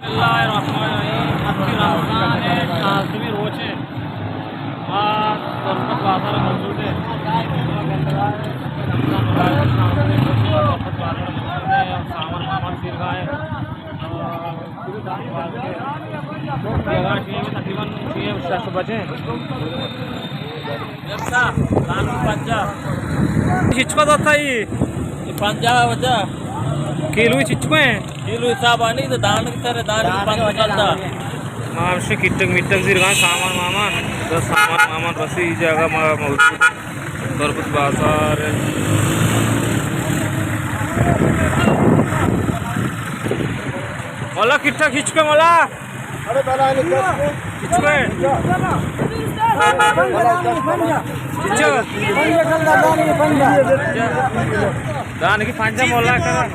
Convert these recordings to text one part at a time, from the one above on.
بسم اللہ الرحمن الرحیم۔ اجی رمضان ءِ شانزدہمی روچ اِنت۔ ما تربت بازار ءَ موجود ایں۔ رمضان مبارک شانزدہمی روچ اِنت، تربت بازار ءَ موجود ایں اور سامان وامان زیرگا ایں۔ اور تقریباً چھ بجے۔ ہچکا داتا اے؟ اے پنجاہ وجہ۔ کیلو چچکو ایں؟ کیلو حساب آنی تو دان کی سر دان کی پنجاہ وجہ دان۔ ما ہمشہ کٹک مٹک زیرگا ایں، سامان مامان، بس سامان مامان رسی جاگہ ما موجود۔ تربت بازار۔ مولا کٹک ہچکو مولا؟ کچھ کو ہے؟ کچھ؟ دان کی پنجہ مولا کرا۔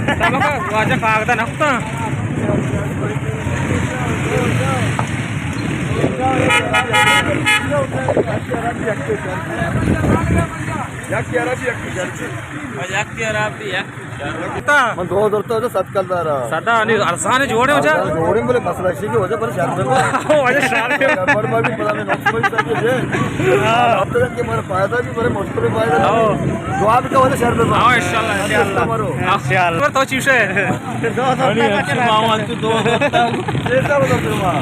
تب کا واجہ کاغذ نہ ہوتا۔ یک عربی، یک عربی، یک من دو ہزار تو سد کل دارا۔ سدا نی ارزان جوڑے وجہ۔ ارزان جوڑے بولے مسئلہ اسی کی وجہ پر شرط میں۔ وجہ شرط میں۔ پر میں بھی پتا میں نقص میں سب یہ۔ ہاں۔ اب تک کہ میرا فائدہ بھی، میرے مشکل فائدہ بھی۔ ہاں۔ دعا بھی تو وجہ شرط میں۔ ہاں، انشاءاللہ، انشاءاللہ۔ انشاءاللہ۔ پر تو چیز ہے۔ دو ہزار تک ماما تو دو ہزار تک۔ ایسا بتا پھر ماں۔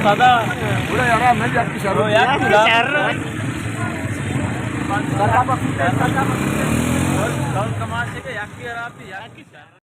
سدا۔ پورا یار میں بھی آپ کی شرط۔ کماشے کے یک کی خراب تھی، یک کی شرط۔